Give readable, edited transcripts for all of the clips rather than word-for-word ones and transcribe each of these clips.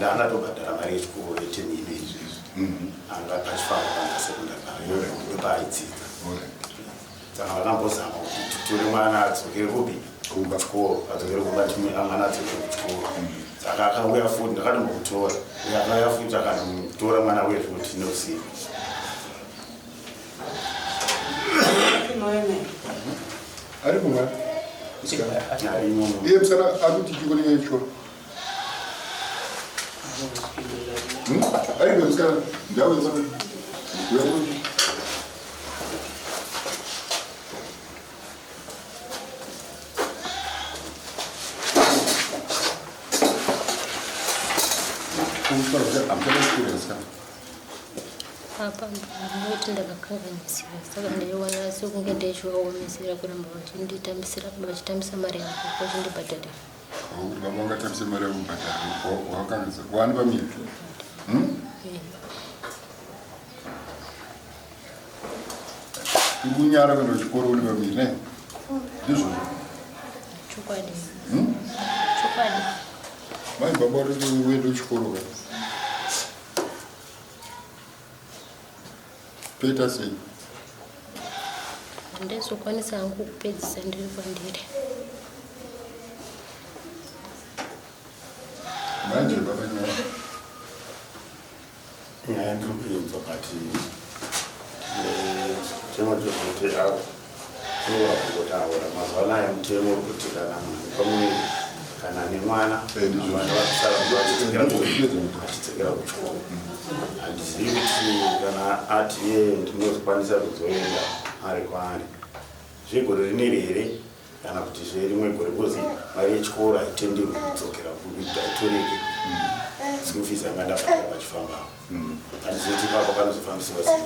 Andatobhadhara mari yechikoro yeteni ino izvezvi. Anga pachifamba panga secondary ndopaaidzidza. Saka vakambozama kuti titore mwana adzokere kupi? Kuchikoro, adzokere kumba timwe mwana adzokere kuchikoro. Saka akauya futi ndakatombomutora. Uye akauya futi akanomutora mwana uye futi neusiku. Ari kumwa? Iye musikana ari kuti chiko nenyaya yechikoro. Ari musikana ndauya pano. Uya kuno. Apa ndinoti ndakakanganisira saka ndaiwana sekunge ndaichivaomesera kuramba vachinditambisira vachitambisa mari yangu vachindibhadharira. Kuti baba vangatambise mari yako kubhadhara wakanganisa wani pamiri hmm? Uri kunyara kuenda kuchikoro uri pamiri ne ndizvozvo chokwadi hmm? Chokwadi. Mai baba uri uende kuchikoro ka Toita sei? Handizokwanisa hangu kupedzisa ndiri kwandiri. Manje baba nyaya. Nyaya ndiri kuinzwa but chemo chekuti avo tinogona kungotaura mazuva anaya mutemo uri kuti kana munhu pamuviri kana nemwana vana vakusara vachidzokera kuchikoro. Handizivi kuti kana ati iye ndinozokwanisa kuzoenda ari kwaari zvegore rineri here kana kuti zverimwe gore because mari yechikoro haitenderwi kudzokera kuita haitoreke school fees yanga ndabhadhara pachifamba. Handizivi kuti ipapo panozofambisiwa sei.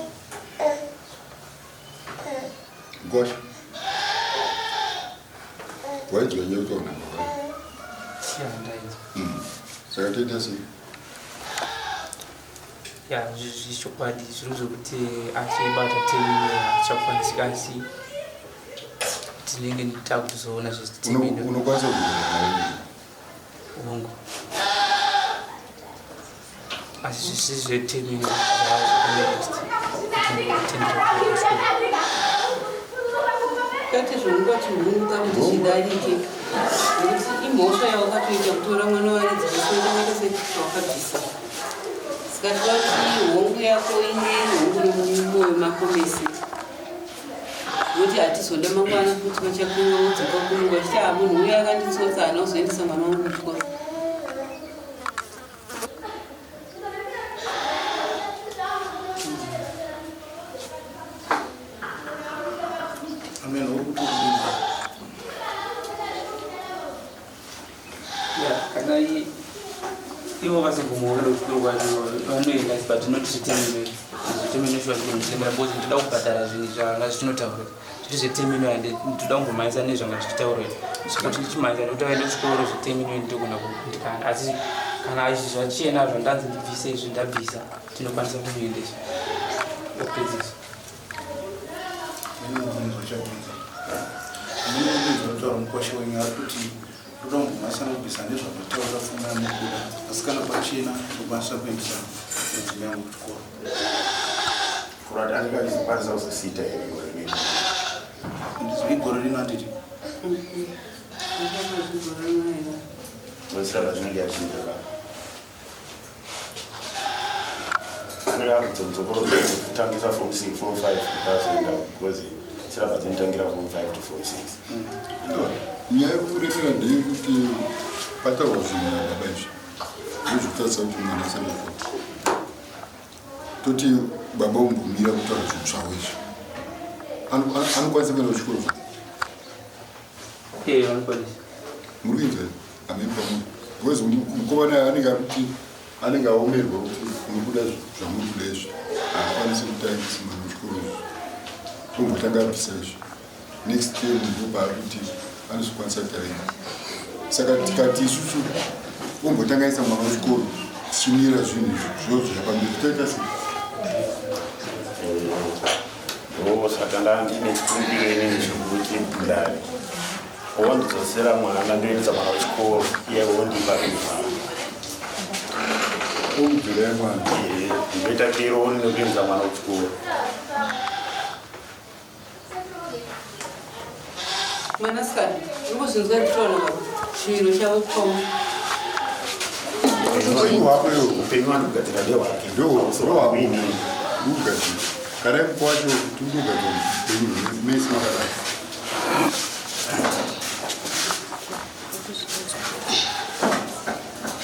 Gosh. Wainzwa nyaya kutaura nababa? Ya, ndainzwa. Saka toita sei? Ya, zvichokwadi zviro zvekuti achibata temi hachakwanisi asi tinenge takutozoona zvezitemi. Unokwanisa kuita mari? Hongu. Asi zvisi zvetemi zvanext kuti Kwete zvongoti hunguka kuti zvidarike nekuti imhosva yawakatoita kutora mwana waridzi kusoita sewakabvisa saka toda kuti hongu yako ine hongu nemumwoyo mako mese nokuti hatizoda mangwana kuti vachakunga wodzoka kununga vachiti ha munhu uyo akanditsotsa haana kuzoendesa mwana wangu kuchikoro. Amen. Uri kutokuda. Ya, kana ivo vasingumuona kuchikoro kwacho vanoenda but not zvetemino zvetemino shuwa zvinomutendera because ndinoda kubhadhara zvinhu zvanga zvichinotaura zviri zvetemino and ndinoda kumbomhanyisa nezvanga zvichitaurwa zvekuti ndichimhanyisa nekuti vaende kuchikoro zvetemino ndogona kukundikana asi kana izvi zvachena zvandanzi ndibvise izvi ndabvisa tinokwanisa kumuendesa opedzisa. Ndinotaura mukwasha wenyu ari kuti ndoda kumbomhanyisa nokubvisa nezvamataura pfuma yamukuda asi kana pachena ndokwanisa kuendesa mudzimai wangu kuchikoro. Kurati anenge achizokwanisa kuzosiita here gore rino? Igore rino handiti? Saka zvinenge yachinja ka. Kutangisa form 6, form 5 kuti azoenda because syllabus dzinotangira form 5 to form 6. Nyaya yekuremera ndeyekuti pataurwa zvinhu nababa izvi ndozvekutarisa kuti mwana asati toti baba umbomira kutaura zvinhu zvavo izvi anokwanisa kuenda kuchikoro. Eh, vanokwanisa. Muri kuinzwa amene pamwe because mukomana anenge ari kuti anenge aomerwa kuti muri kuda zvamuri kuda izvi haakwanisi kuti aendese mwana kuchikoro izvi ombotanga abvisa izvi next term ndopaari kuti anozokwanisa kuti aende. Saka tikati isusu ombotanga aisa mwana wechikoro tichimira zvinhu izvi zvinobvira pamberi toita sei? Saka ndandine chikumbiro inini chekuti ndari wondidzosera mwana ndoendesa mwana kuchikoro iye wondipa rivha. Okudzorai mwana. Ndoita keroni nekuendesa mwana kuchikoro. Mwanasikana, urikuzvinzwa nditaura baba chimiro chavo pamwe. Upenyu hwako iwe. Upenyu wandikugadzira ndehwake. Ndohwako ugadzira. Kana ipo wacho kuti undogadzira upenyu mese makadai.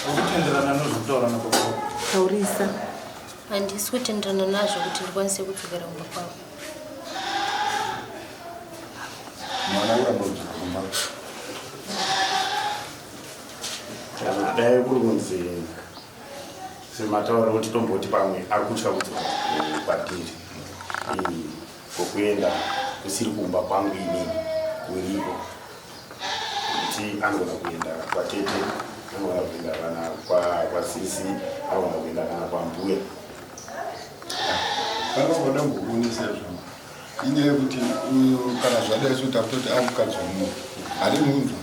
Ukutenderana nezvekutaura nababa vako? Taurisa. Handisi kutenderana nazvo kuti ndikwanise kudzokera kumba kwavo. Mwana uramba kudzoka kumba. Kana dai kuri kunzi sematauriro kuti tomboti pamwe ari kutya kudzoka kwatiri kwokuenda kusiri kumba kwangu inini kuriko kuti anogona kuenda kwatete, anogona kuenda kana kwasisi, anogona kuenda kana kwambuya. Pana vada kumbokuonesa zvangu. Inyaya yekuti uyu kana zvadai so takutoti amukadzi wemunhu. Handi munzwa.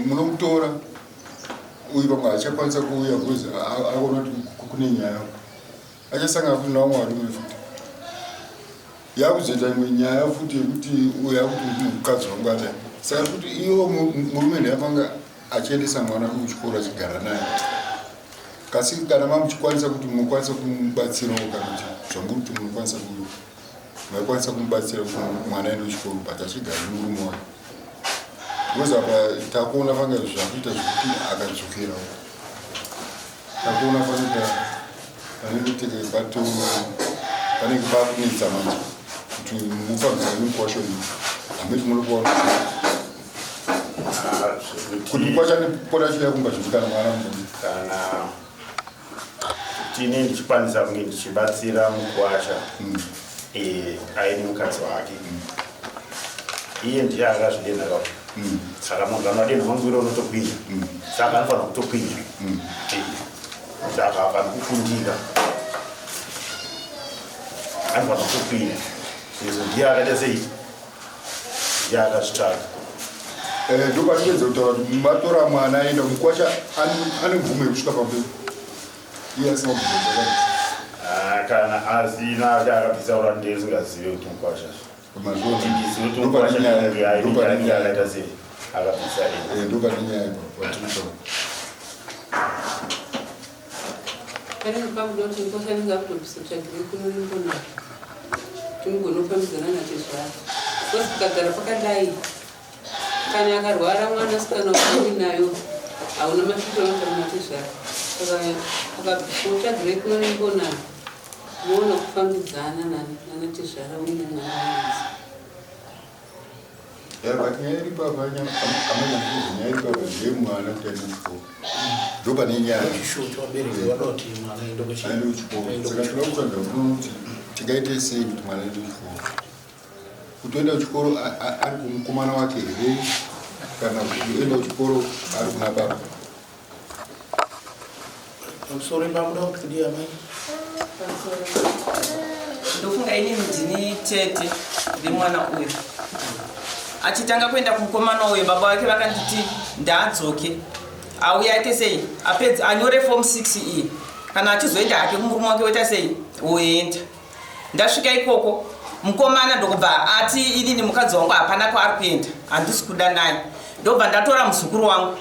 Munomutora uyu pamwe achakwanisa kuuya because akuona kuti kune nyaya. Achasangana futi nevamwe varume futi. Yakuzoita imwe nyaya futi yekuti uyu akuti mukadzi wangu adai. Saka kuti iwo murume ndiye apanga achiendesa mwana kuchikoro achigara naye. Kasi kana mamuchikwanisa kuti munokwanisa kumubatsirawo kana kuti zvamuri kuti munokwanisa maikwanisa kumubatsira kuti mwana aende kuchikoro but achigara nemurume wake. Because apa takuona fanga zvakuita zvekuti akadzokerawo. Takuona fanga panenge pato panenge pakunetsa manje kuti mufambidzane nemukwasha uyu. Hameti munokuona kuti mukwasha anopota achiuya kumba zvekuti kana mwana mudiki. Kana tine ndichikwanisa kunge ndichibatsira mukwasha aine mukadzi wake, iye ndiye akazvidenha ka. Saka munhu anodenha mangwiro unotokwinya, saka anofanira kutokwinya. Saka hapana kukundika, anofanira kutokwinya sezvo ndiye akaita sei, ndiye akazvitsvaga. Ndopatipedza kutaura kuti matora mwana aenda mukwasha ane mvumo yekusvika pamberi iye asina kubvunza. Kana asina akabvisa ura ndisingazive kuti mukwasha. Mazviona. Kuti ndizive kuti mukwasha ndiye aine Ndopane nyaya. akaita sei, akabvisa ega. Ndopane nyaya patiri kutaura. Panenge pakuda kuti mukwasha anenge akutobvisa tsvagire kuno nembona kuti mugonofambidzana natezvara. Because kukagara pakadai, kana akarwara mwanasikana uinayo hauna masvikiro anotaura natezvara. Saka akabvisa tsvagire kuno nembona moona kufambidzana nanatezvara uine mwana wainzi. But nyaya iri papa amene nyaya iri papa ndeyemwana kuti aende kuchikoro. Ndopane nyaya. Chishuwo chevabereki vanoda kuti mwana aende Aende kuchikoro. aende Saka kuchikoro. toda kutsvaga kuti tingaite sei kuti mwana aende kuchikoro. Kuti oenda kuchikoro ari kumukomana wake here kana kuti oenda kuchikoro ari kuna baba. Pamusoro pamuda kuti kudii amai? Ndofunga inini ndini tete vemwana uyu. Achitanga kuenda kumukomana uyu, baba vake vakanditi ndaadzoke auye aite sei, apedze anyore form 6 iyi, kana achizoenda hake kumurume wake woita sei, woenda. Ndasvika ikoko mukomana ndokubva ati inini mukadzi wangu hapana kwaari kuenda, handisi kuda naye. Ndobva ndatora muzukuru wangu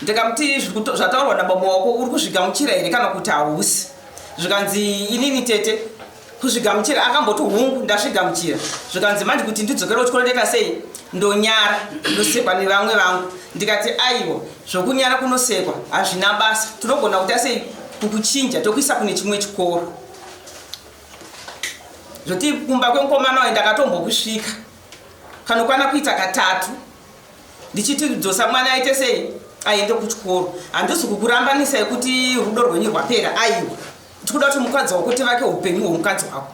ndikamuti zvataurwa nababa wako uri kuzvigamuchira here kana kuti hausi? Zvikanzi inini tete kuzvigamuchira, akamboti hungu ndazvigamuchira. Zvikanzi manje kuti ndidzokere kuchikoro ndoita sei, ndonyara ndosekwa nevamwe vangu. Ndikati aiwa, zvokunyara kunosekwa hazvina basa, tinogona kuita sei kukuchinja tokuisa kune chimwe chikoro. Zvoti kumba kwemukomana uyu ndakatombokusvika kanokwana kuita katatu ndichiti dzosa mwana aite sei aende kuchikoro, handisi kukurambanisai kuti rudo rwenyu rwapera, aiwa, tikuda kuti mukadzi wako tivake upenyu hwomukadzi wako.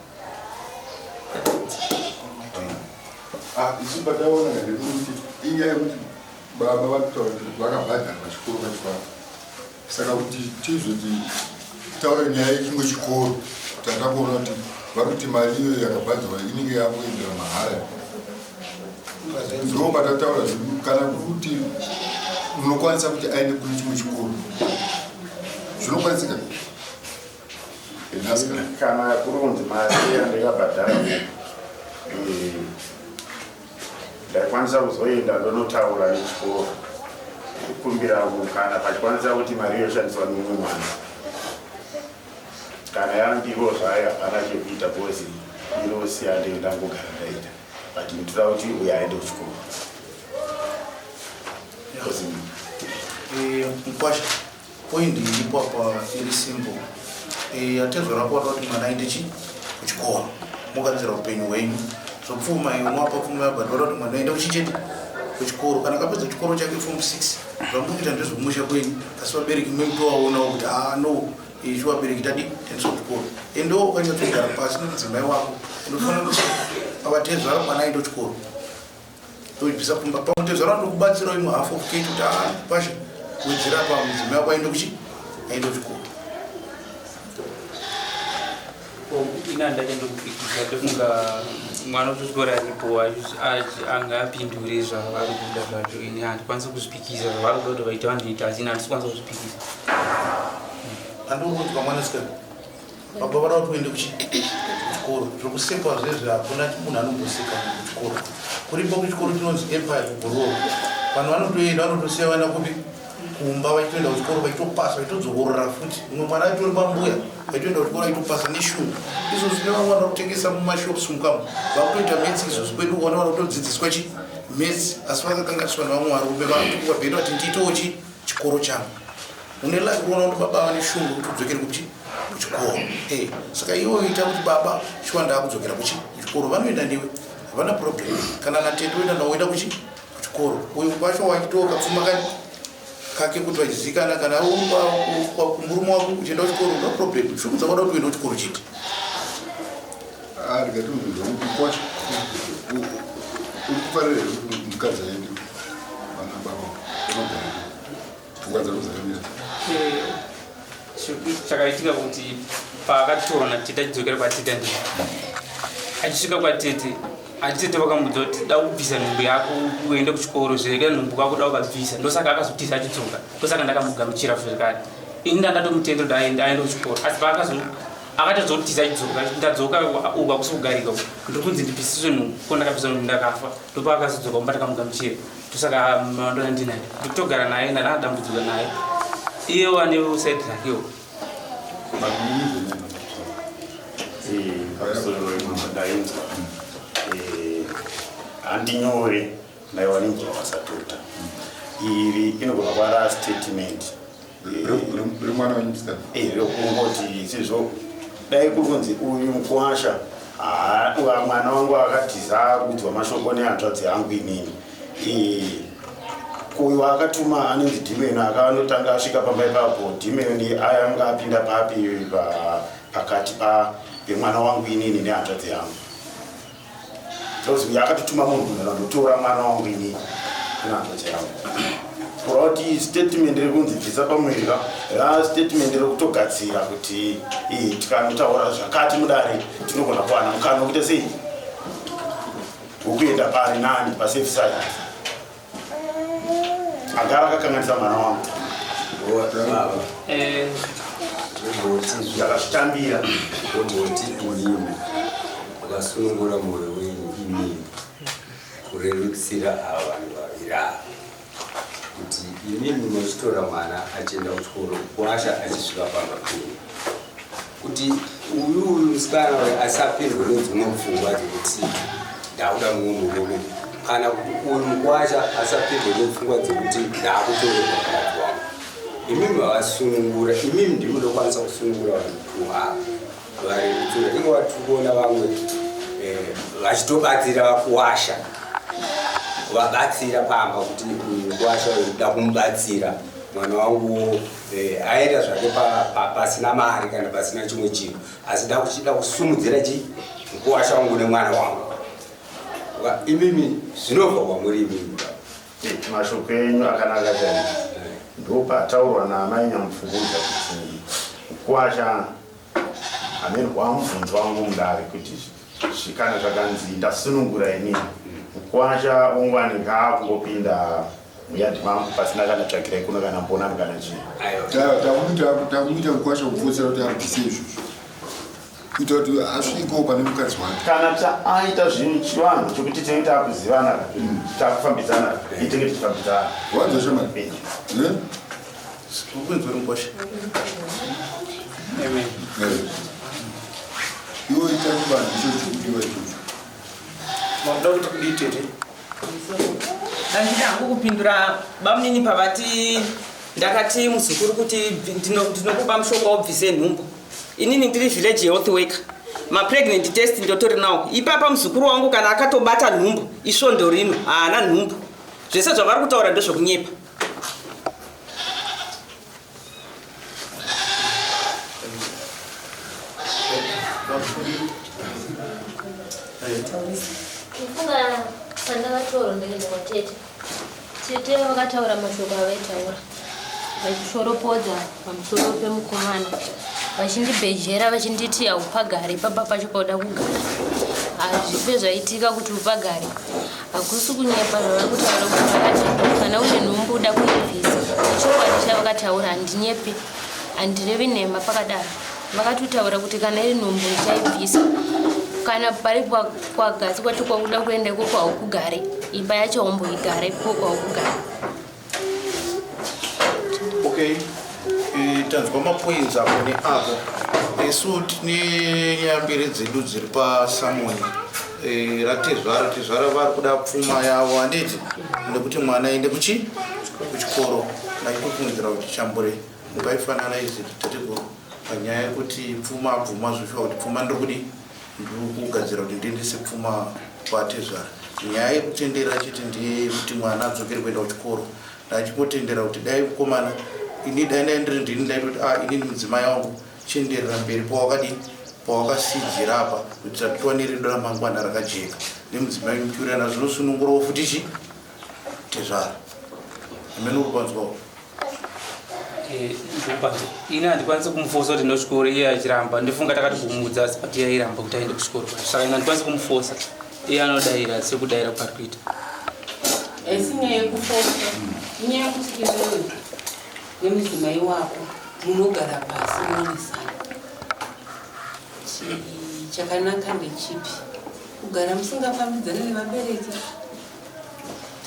Isu pataona ndekuti inyaya yekuti baba varikutaura kuti vakabhadhara pachikoro pachipapa, saka kuti tizoti taura nyaya yechimwe chikoro tatakuona kuti vari kuti mari iyoyo yakabhadharwa inenge yakuendera mahara. Ndo patataura kana kuti munokwanisa kuti aende kune chimwe chikoro. Zvinokwanisika? Nhasi kana kuri kunzi mari yandikabhadhara ndaikwanisa kuzoenda ndonotaura nechikoro kukumbira kana pachikwanisa kuti mari yoshandiswa nemumwe mwana. Kana yandivo zvayo hapana chekuita because irosi yandenge ndangogara ndaita, but ndinoda kuti uyo aende kuchikoro. Mukwasha, point iripo apa iri simple. Atezvo rako wada kuti mwana aende chi kuchikoro, mugadzira upenyu hwenyu. Zvopfuma iwe mwapa pfuma yabva, ndoda kuti mwana aende kuchichete kuchikoro. Kana akapedza chikoro chake form 6, zvamuri kuita ndezvokumusha kwenyu, asi vabereki memutovaonawo kuti a no, isu vabereki tadi taendeswa kuchikoro. Endewo ukanyatsogara pasi nemudzimai wako, unofanira kuti avatezvara mwana aende kuchikoro, toibvisa pfumba pamutezvara, ndokubatsira imwe half of cake kuti a pasha wedzera pa mudzimai wako aende kuchi aende kuchikoro. Ini handachandokupikisa, ndofunga mwana wekuchikoro aripo angapindure zvavari kuda zvacho. Ini handikwanisi kuzvipikisa zvavari kuda kuti vaita vanoita, asi ini handisi kukwanisa kuzvipikisa. Andiri kunzwa mwanasikana, baba vada kuti uende kuchikoro. Zvokusekwa zvezvi, hakuna munhu anomboseka munhu kuchikoro. Kuripo kuchikoro chinonzi Empire kuGororo, vanhu vanotoenda vanotosiya vana kupi kumba, vachitoenda kuchikoro vachitopasa, vachitodzokorora futi. Mumwe mwana achitori pambuya, vachitoenda kuchikoro vachitopasa neshungu. Izvozvi tine vamwe vanoda kutengesa mumashops mukamu, vakutoita maths. Izvozvi kwedu ukaona vana kutodzidziswa chi maths, asi vakakanganiswa nevamwe varume vabhenda kuti ndiitewo chi chikoro changu. Une like kuona kuti baba vane shungu kuti udzokere kuchi kuchikoro. Saka iwe ita kuti baba shuwa ndaakudzokera kuchi kuchikoro, vanoenda newe, havana problem. Kana natete oenda nawo, oenda kuchi kuchikoro. Uyu kwacho wachitoka kapfuma kani kake kuti vachizivikana. Kana uri kumurume wako uchienda kuchikoro, no problem. Shungu dzakada kuti uende kuchikoro chete. Ndikati mukwasha, uri kufarira here kuti mukadzi aende, vana baba vanogara, pfungwa dzako dzakamira? Chakaitika kuti paakatorwa natete achidzokera kwatete, andii achisvika kwatete, atete vakamudza kuti da kubvisa nhumbu yako uende kuchikoro, zvireka nhumbu kako da ukabvisa. Ndosaka akazotiza achidzoka, ndosaka ndakamugamuchira zvekare. Ini ndandatomutenda kuti aende aende kuchikoro, asi paakazo akatozotiza achidzoka, ndadzoka uku hakusi kugarika uku, ndiri kunzi ndibvisiswe nhumbu, ko ndakabvisa nhumbu ndakafa. Ndopaakazodzoka kumba, ndakamugamuchira. Ndosaka mandona ndinaye, ndikutogara naye, ndana dambudziko naye, iye ane side rakewo. Pamusoro wemambo, ndainzwa handinyore naiwa nenguva vasatota iri inogona kuva ra statement remwana wenyu musikana. Rekungoti sezvo dai kuri kunzi uyu mukwasha mwana wangu akatiza kuudzwa mashoko nehanzvadzi yangu inini, uyu akatuma anonzi Dhimeni akanotanga asvika pamba ipapo, Dhimeni anga apinda papi pakati pemwana wangu inini nehanzvadzi yangu? Because uyu akatotuma munhu kundotora mwana wangu inini nehanzvadzi yangu. Kureva kuti statement rekunzi bvisa pamuviri ka ra statement rekutogadzira kuti tikanotaura zvakati mudare tinogona kuwana mukana wekuita sei, wekuenda pari nani, pasafe side. Agara akakanganisa mwana wangu, ndakazvitambira. Omboti imimi makasunungura mwoyo wenyu imimi kurerukisira ava vanhu vaviri ava, kuti imimi muchitora mwana achienda kuchikoro, kuasha achisvika pamba penyu, kuti uyu musikana uyu asapindwe nedzimwe pfungwa dzekuti ndakuda mumwe murume, kana kuti uyu mukwasha asapindwe nepfungwa dzekuti ndakutorerwa mukadzi wangu. Imimi vavasunungura, imimi ndimi munokwanisa kusunungura vanhu two ava varerutsura. Ingova tiri kuona vamwe vachitobatsira vakuwasha, vabatsira pamba kuti uyu mukuwasha uyu da kumubatsira mwana wangu, aenda zvake pasina mari kana pasina chimwe chinhu, asi da kuchida kusumudzira chi mukuwasha wangu nemwana wangu. Imimi zvinobva kwamuri imimi. Mashoko enyu akanaka chaizvo. Ndopataurwa naamai Nyamupfungudza kuti mukwasha amene wamubvunzo wangu mudare kuti kana zvakanzi ndasunungura inini, mukwasha ungwani ngaakungopinda. Muyadhi mangu pasina kana tsvakirai kuno kana mbonano kana chii. Takuita mukwasha kufotsera kuti abvise izvozvo kuita kuti asvikewo pane mukadzi wake. Kana taaita zvinhu chivanhu chokuti tinenge takuzivana takufambidzana itenge tichifambidzana. Wanzwa shamari? Ukunzwa mukwasha. Amen. Iwe ita chivanhu icho chikudiwa ichocho. Makuda kuti kudii tete? Ndandida hangu kupindura bamunini pavati ndakati muzukuru kuti ndinokupa mushonga wobvise nhumbu. Inini ndiri village health worker. Mapregnant test ndotori nawo. Ipapa muzukuru wangu kana akatobata nhumbu isvondo rino haana nhumbu. Zvese zvavari kutaura ndezvekunyepa. Kufunga pandakatorwa ndakaenda kwatete. Tete vakataura mashoko avaitaura vachishoropodza pamusoro pemukomana vachindibhejera vachinditi haupagare pamba pacho pauda kugara hazvife zvaitika kuti upagare Hakusi kunyepa zvavari kutaura kuti vakati kana une nhumbu uda kuibvisa. Ichokwadi chavakataura handinyepi, handirevi nhema pakadaro. Vakatotaura kuti kana iri nhumbu ndichaibvisa. Kana pari kwaGatsi kwacho kwakuda kuenda ikoko haukugare, imba yacho haumboigare ikoko kwaukugara. Okay, tanzwa mapoints apo neapo. Isu tine nyaya mbiri dzedu dziri pasamoni. Ratezvara, tezvara vari kuda pfuma yavo handiti, nekuti mwana aende kuchi kuchikoro. Ndaitofungidzira kuti chambure mukaifanana izi tateguru panyaya yekuti pfuma abvuma zvoshuwa kuti pfuma ndiri kudi ndiri kugadzira kuti ndiendese pfuma kwatezvara. Nyaya yekutendera chete ndeyekuti mwana adzokere kuenda kuchikoro. Ndachingotendera kuti dai mukomana ini dai ndai ndiri ndini ndaitoti ah inini mudzimai wangu chienderera mberi pawakadii pawakasidzira apa kuitira kuti tiwane redu ramangwana rakajeka nemudzimai muchiwirirana zvinosunungurawo futi chi tezvara. Amene uri kwanzwawo. Ini handikwanisi kumufosa kuti enda kuchikoro iye achiramba. Ndifunga takati kumuudza asi but iye airamba kuti aende kuchikoro kwacho. Saka ini handikwanisi kumufosa. Iye anodaira sekudaira kwaari kuita. Haisi nyaya yekufosa, inyaya yekuti iwewe nemudzimai wako munogara pasi moonesana. Chakanaka ndechipi? Kugara musingafambidzane nevabereki,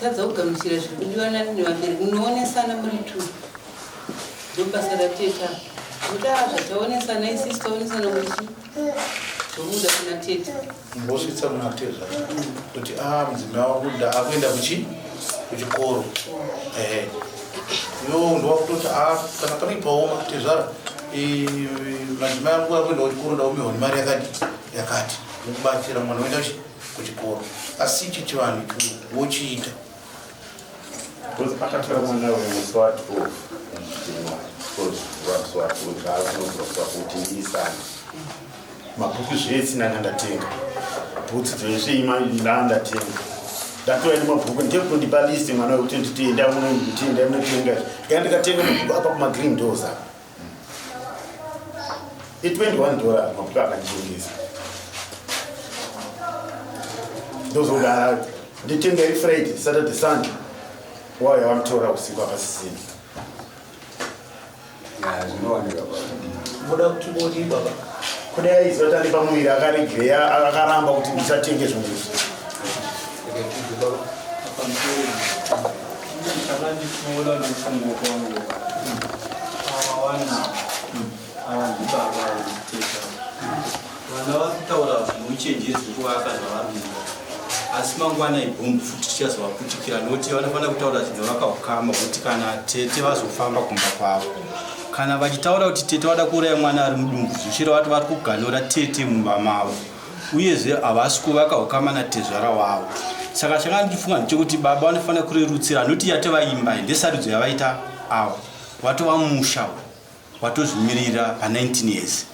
tadza kugamuchira zviri kudiwa nevabereki, munoonesana muri two. Ndobasa ratete apa. Kuti ah zvataonesana isisi taonesana kuti tobuda kuna tete. Mbosvitsa kuna tezvara kuti ah mudzimai wangu ndaakuenda kuchi kuchikoro. Ehe. Yo ndowakutoti ah kana pane paoma tezvara madzimai angu akuenda kuchikoro ndaomewa nemari yakati yakati mukubatsira mwana oenda kuchikoro. Asi ichi chivanhu ichi wochiita. Because akatora mwana uyu musi wa 12 January because musi wa 12 zvaazvinobva musi wa 14 isana mabhuku zvese ndanga ndatenga bhutsu dzese ndanga ndatenga ndatora nemabhuku ndekutondipa list mwana wekuti nditi enda munonditi enda munotenga ndika ndikatenga mabhuku apa kumagreen doors apa i21 dollar mabhuku akanditengesa ndozogara nditenga iri Friday Saturday Sunday wauya wamutora usiku apasisina. Zvinowanika baba. Muda kuti modi baba. Kudai aiziva kuti ane pamuviri akaregeya akaramba kuti ndichatenge zvinhu izvi. Chakanditora ndofungo kwangu ava wana ava ndibaba teta vana vari kutaura zveuchenjeri zvekuvaka zvavari kuita asi mangwana ibhombu futi tichazovaputikira nokuti vanofanira kutaura zvinovaka ukama kuti kana tete vazofamba kumba kwavo kana vachitaura kuti tete vada kuuraya mwana ari mudumbu zvichireva kuti vari kuganura tete mumba mavo uyezve havasi kuvaka ukama natezvara wavo saka changa ndichifunga ndechekuti baba vanofanira kurerutsira noti yatova imba ndesarudzo yavaita avo watova musha watozvimirira pa 19 years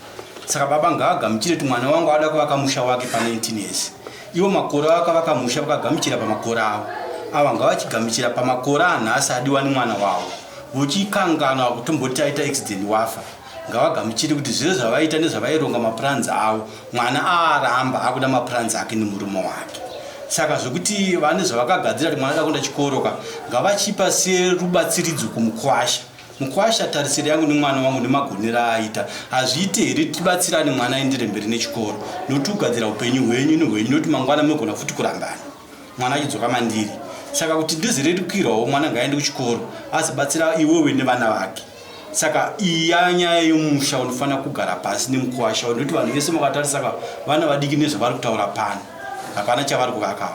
saka baba ngaagamuchire kuti mwana wangu ada kuvaka musha wake pa 19 years ivo makore avakavaka musha vakagamuchira pamakore avo ava ngavachigamuchira pamakore anhasi adiwa nemwana wavo vochikanganwa kutomboti aita accident wafa ngavagamuchire kuti zvese zvavaita nezvavaironga maplans avo mwana aaramba akuda maplans ake nemurume wake. Saka zvekuti vane zvavakagadzira kuti mwana ada kuenda chikoro ka, ngavachipa serubatsiridzo kumukwasha. Mukwasha tarisiro yangu nemwana wangu nemagonero aaita hazviite here tibatsirane mwana aendere mberi nechikoro nokuti kugadzira upenyu hwenyu nehwenyu nokuti mangwana munogona futi kurambana mwana achidzoka mandiri saka kuti ndizirerukirwawo mwana ngaaende kuchikoro azibatsira iwewe nevana vake saka iyi yanyaya yomusha unofanira kugara pasi nemukwasha nekuti vanhu vese makatarisa ka vana vadiki nezvavari kutaura pano hapana chavari kuvakawo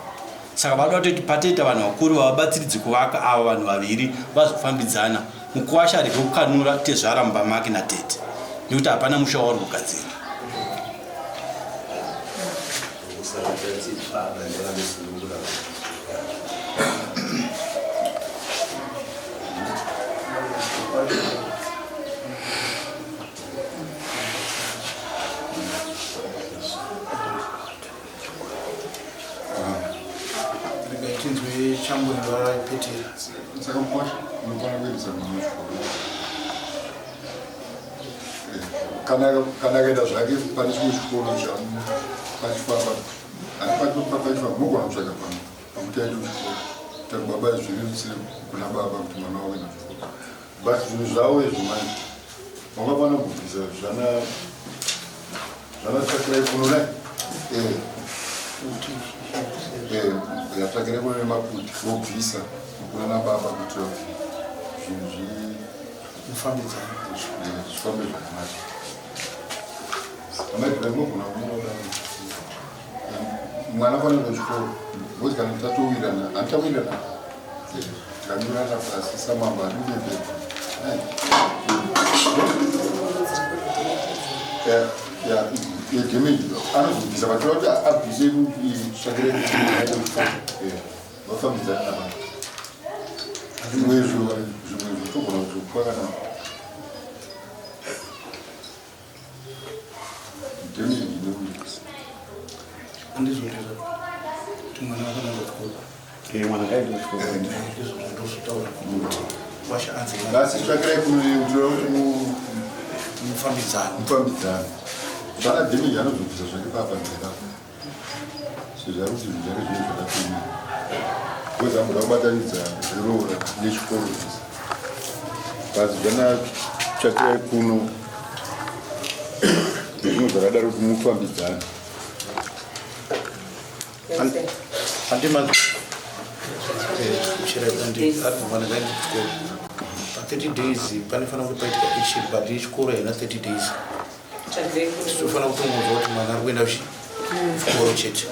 Saka vanoda kutoti patoita vanhu vakuru vavabatsiridze kuvaka ava vanhu vaviri vazofambidzana. Mukuwasha arege kukanura tezvara mumba make natete nekuti hapana musha wauri kugadzira. Regai tinzwe changwendwa petera. Saka mukwasha unokwana kuendesa mwana kuchikoro. Eh, kana kana akaenda zvake pane chimwe chikoro pachifamba pachifamba munogona kutsvaga pano pakuti aende kuchikoro tati baba zvirerutse kuna baba kuti mwana wavo enda kuchikoro but zvinhu zvavo izvo manje vangafana kubvisa zvana zvanatsvakirai kuno dai eh. Eh, yatsvakirai kuno nemaputi vobvisa kuna nababa kuitira kuti zvinhu zvifambidzane eh, zvifambe zvakanaka amaibvira munogona kunoda mwana fanira kuchikoro because kana tatowirirana handichawirirana tikanyorana pasi samambo handinebee yedamage anozobvisa vatora kuti abvise tsvakire vafambidzana nababa zvimwezvo zvimwezvo togona kutokupa kana Asi tsvakirai kunokuti mufambidzano mufambidzano zvana damage anozobvisa zvake papanzira sezvo ari kuti zvinhu zvake zvinenge zvakapimira because amboda kubatanidza zveroora nechikoro zvese but zvana tsvakirai kuno nezvimwe zvakadaro kuti mufambidzane andimachero pa 30 days panofanira kuti paitika action but yechikoro haina 30 days tinofanira kutongonzwa kuti mwana ari kuenda kuchikoro chete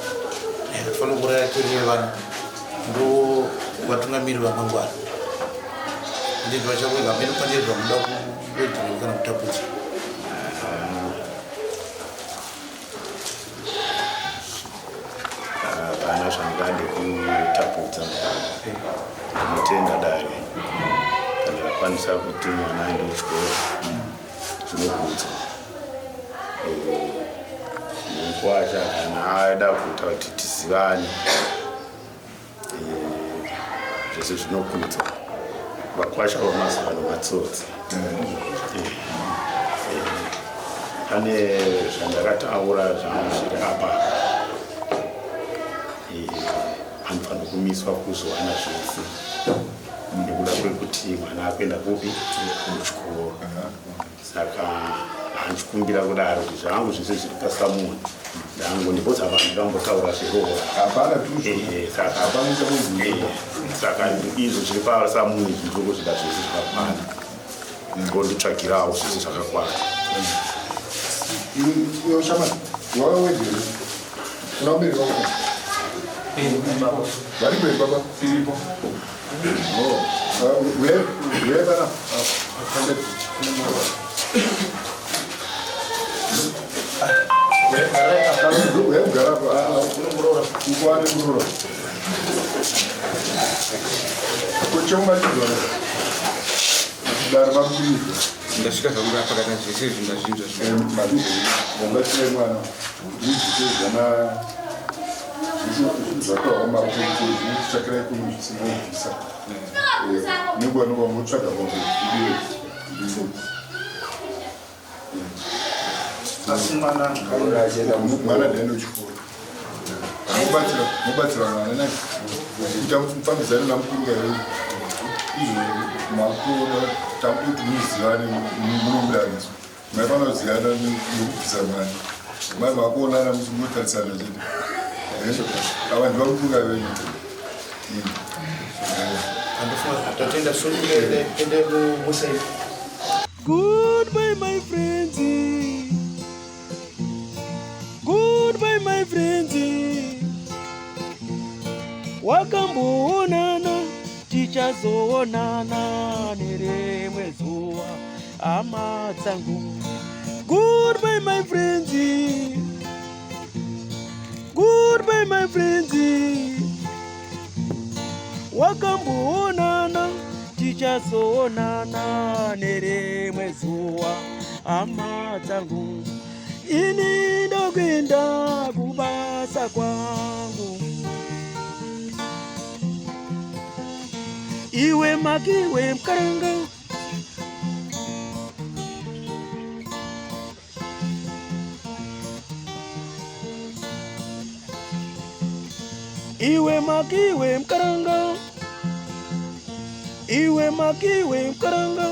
eh, tofanira kuraya tiri vana ndo vatungamiri vamangwana ndizvo vachakuenda hameno pane zvamuda kuwedzera kana kutapudza hapana zvangade kutapudza ndinotenda dare kana rakwanisa kuti mwana aende kuchikoro zvinokudzwa eh, mukwasha kana ada kuita kuti tizivane eh, zvese zvinokudzwa vakwasha vamazuva ano matsotsi eh, pane zvandakataura zvangu zviri apa anofanira kumiswa kuzowana zvese nekuda kwekuti mwana akuenda kupi kuchikoro saka hanchikumbira kudaro kuti zvangu zvese zviri pasamuni ndangu ndipodza vanhu ndambotaura zveroora saka izvo zviri pasamuni zvindiri kuzvida zvese zvakakwana ngonditsvagirawo zvese zvakakwana Varipo here baba? Tiripo. Oh, uyai bana. Uyai kugara apo. Ukwane kurora. Kuchomba chidora. Dare makuridza. Ndasvika zvangu apa kana zvese izvi ndazvinzwa. Mungatsirai mwana. Ndizvise zvana zvakaoma kuti zvitsvakirai kuno zvisinobvisa nenguva nenguva motsvaga mombe asi mwana mwana ndaenda kuchikoro. Mobatsira mwana nai kuita mufambidzano namukuru kayo izvo makuona takuti muzivane munomudaniso maifanira kuzivana nekubvisa mwana mai makuonana muchingotarisana chete ava ndivamukuru kayo venyu. Tatenda ende musei. Goodbye my friends. Goodbye my friends. Wakamboonana tichazoonana nerimwe zuva hama dzangu. Goodbye my friends. Goodbye my friends. Wakamboonana tichazoonana nerimwe zuva hama dzangu. Ini ndokuenda kubasa kwangu. Iwe makiwe mkaranga. Iwe makiwe mkaranga. Iwe makiwe mkaranga.